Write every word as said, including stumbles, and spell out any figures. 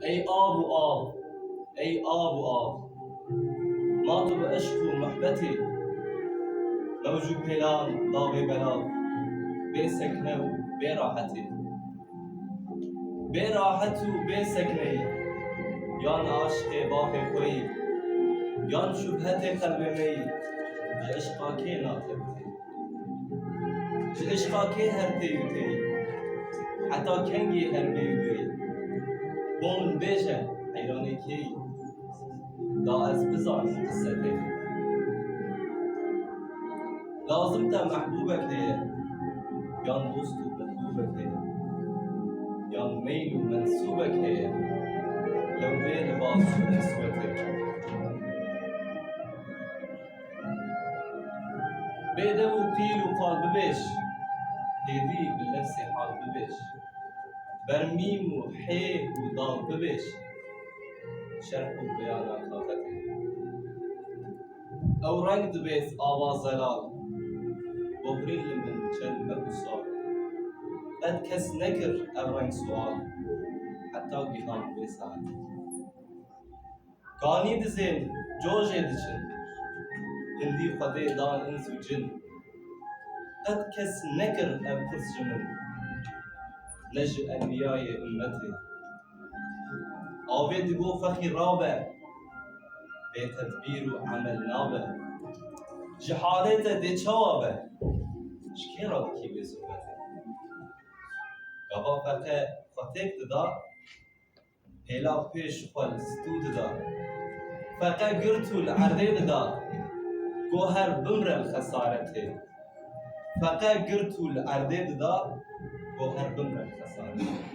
Ey av û av, ey av û av. Ma tu bi eşq û muhbetê, mewc û pêlan davê belav, bê sekne û bê rahetê. Bê rahet û bê sekneyî, yan aşqê baxê xwe yî, yan şubhetê qelbê me yî, ji eşqa kê nate bi tê? Ji eşqa kê her tê û tê? Heta kengî her bê û bê? Bo min bêje, heyranê kê yî? Da ez bizanim qisetê. Lazim te mehbûbek heye, yan dost û mendûbek heye, yan meyl û mensûbek heye, lew bê libas û kiswetê. Bê dev û qîl û qal bibêj, hêdî bi lefzê hal bibêj. Ber mîm û hê û dal bibêj, şerh û beyana kafetê. Ew reng dibêt ava zelal, bohrîn li min çend meh û sal. Qet kes nekir ev reng sual, heta gihan vê saetê. Kanî dizên cojê diçin, hindî Xwedê dan ins û cin. Qet kes nekir ev pirs ji min, ne ji enbiyayê ummetê. Avê digo fexî rabe, bê tedbîr û emel nabe. Ji halê te dê çawa be? Ji kê re dikî vê sohbetê? Gava feqe xwe têk dida, pêla pêş xwe li stû dida. Feqe girt û li erdê dida, go her bimre li xesaretê. Feqe girt û li erdê dida, go her bimre li xesaretê.